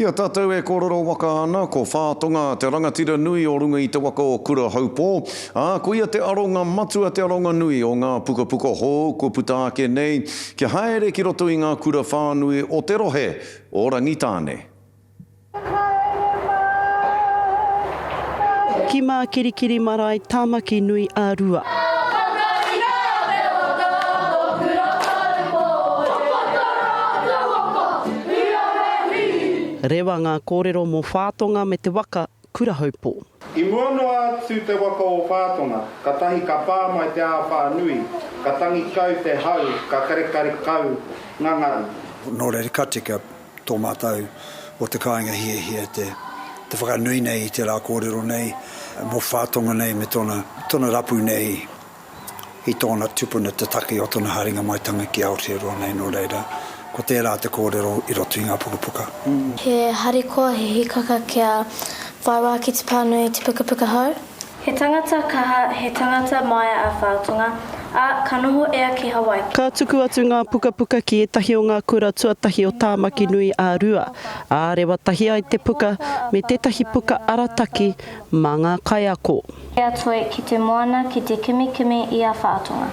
I a tātou e kōrero waka ana, ko Whātonga te rangatira nui o runga i te waka o Kurahaupō, ā, koia te aronga matua te aronga nui o ngā pukapuka hou kua puta ake nei kia haere ki roto i ngā kura whānui o te rohe o Rangitāne. Ki Mākirikiri Marae, Tāmaki nui a Rua. Rewa ngā kōrero mō Whātonga me te waka Kurahaupō. I mua noa atu te waka o Whātonga, katahi ka pā mai te āwhā nui, ka tangi kau te hau, ka karekare kau nga ngaru. Nō reira ka tika tō mātou o te kāinga hiahia te te whakanui nei i tērā kōrero nei mō Whātonga nei me tōna tōna rapu nei i tōna tupuna te take o tōna haerenga maitanga ki Aotearoa nei nō reira ko tērā te kōrero i roto i ngā pukapuka. He harikoa, he hikaka kia whai wā ki te pānui i te pukapuka hou. He tangata kaha, he tangata maia a Whātonga, ā, ka noho ea ki Hawaiki. Ka tuku atu ngā pukapuka ki ētahi o ngā kura tuatahi o Tāmaki nui ā Rua, ā, rewa tahi ai te puka me tētahi puka arataki mā ngā kaiako. A Toi ki te moana ki te kimikimi i a Whātonga.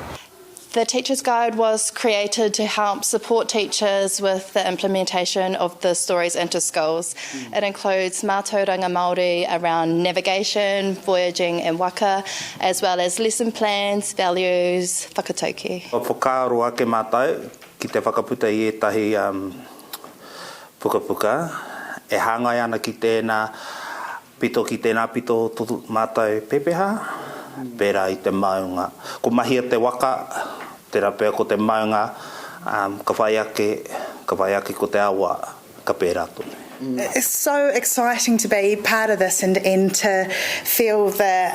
The Teacher's Guide was created to help support teachers with the implementation of the Stories into Schools. It includes mātauranga Māori around navigation, voyaging and waka, as well as lesson plans, values, whakatauki. Kua whakaaro ake mātou ki te whakaputa i ētahi pukapuka e hāngai ana ki tēnā Pito ki tēnā pito o tō mātou pepeha, pērā i te maunga. Ko mahia te waka, tērā pea ko te maunga, ka whai ake, ka whai ake ko te awa, ka pērā tonu. It's so exciting to be part of this and and to feel the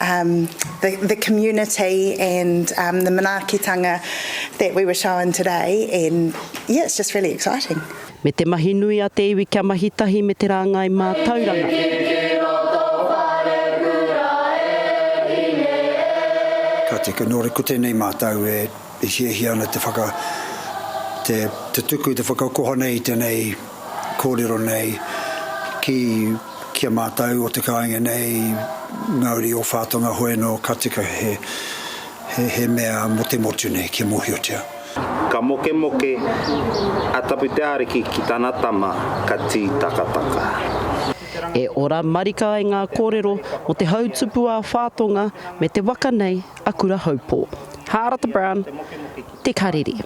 um the the community and um the manaakitanga that we were shown today and yeah it's just really exciting. Me te mahi nui a te iwi kia mahi tahi me te rāngai mātauranga. Ka tika, nō reira ko tēnei mātau e hiahia ana te whaka, te, te tuku, te whakakoha nei i tēnei kōrero nei ki, ki a mātau o te kāinga nei, ngā uri o Whātonga hoi anō ka tika he, he, he mea mō te motu nei kia mōhiotia. Ka mokemoke a Tapu-te-ariki ki tana tama, ka tītakataka. E ora marika ai ngā kōrero mō te hau tupu a Whātonga me te waka nei a Kurahaupō. Hārata Brown, Te Karere.